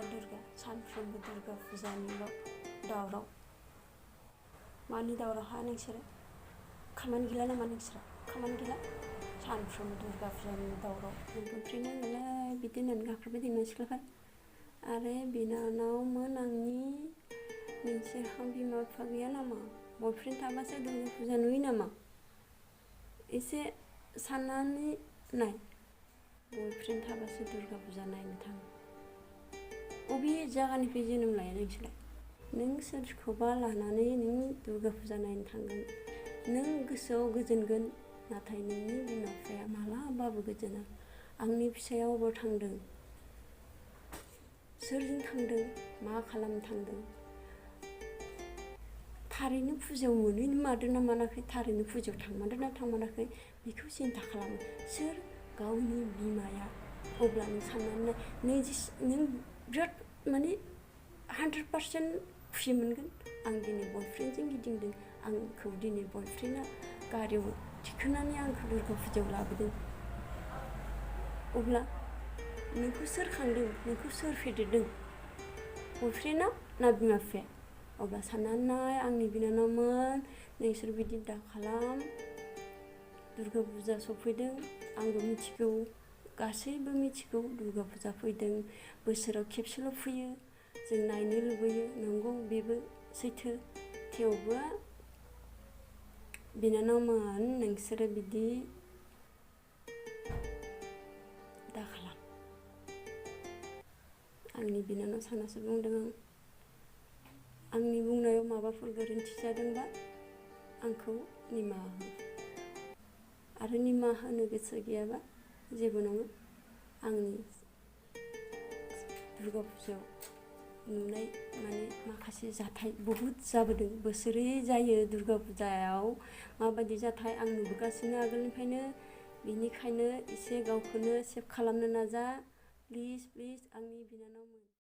दुर्गा सानफ्रोमबो दुर्गा फुजानिल' दावराव। मानि दावराव हा नोंसोरो? खामानि गैला नामा नोंसोरा? खामानि गैला? सानफ्रोमबो दुर्गा फुजानि दावराव। ओमफ्राय नालाय बिदि होननानै गाख्रबबाय दंना सिख्लाफोर। आरो बिनानावमोन आंनि, नोंसोरहा बिमा बिफा गैया नामा? बयफ्रेन्ड थाबासो दुर्गा फुजा नुयो नामा? एसे साननानै नाय। बयफ्रेन्ड थाबासो दुर्गा फुजा नायनो थाङो। बबे जायगानिफ्राय जोनोम लाया नोंसोरलाय? नों सोरखौबा लानानै नों दुर्गा फुजा नायनो थांगोन, नों गोसोआव गोजोनगोन, नाथाय नोंनि बिमा बिफाया मालाबाबो गोजोना। आंनि फिसाया अबाव थांदों? सोरजों थांदों? मा खालामनो थांदों? थारैनो फुजायाव मोनहैनो मादोंना मानाखै? थारैनो फुजायाव थांमारदोंना थांमाराखै? बेखौ सिन्था खालामो सोर? गावनि बिमाया। अब्ला नों साननानै नाय, नों बिराद माने 100% खुसि मोनगोन। आं दिनै बयफ्रेन्डजों गिदिंदों, आंखौ दिनै बयफ्रेन्डआ गारियाव थिखोनानै आंखौ दुर्गा फुजायाव लाबोदों। अब्ला नोंखौ सोर खांदों? नोंखौ सोर फेदेरदों? बयफ्रेन्डआ ना बिमा बिफाया? अब्ला साननानै नाय आंनि बिनानावमोन, नोंसोर बिदि दा खालाम। दुर्गा फुजा सफैदों, आंबो मिथिगौ, गासैबो मिथिगौ दुर्गा फुजा फैदों। बोसोराव खेबसेल' फैयो, जों नायनो लुबैयो, नंगौ बेबो सैथो। थेवबो बिनानावमोन, नोंसोरो बिदि दा खालाम। आंनि बिनानाव सानासो बुंदों आं। आंनि बुंनायाव माबाफोर गोरोन्थि जादोंबा आंखौ निमाहा हो। आरो निमाहा होनो गोसो गैयाबा जेबो नङा। आंनि दुर्गा फुजायाव नुनाय माने माखासे जाथाय बहुद जाबोदों। बोसोरै जायो दुर्गा फुजायाव माबायदि जाथाय आं नुबोगासिनो आगोलनिफ्रायनो। बेनिखायनो एसे गावखौनो सेभ खालामनो नाजा। प्लिज आंनि बिनानावमोन।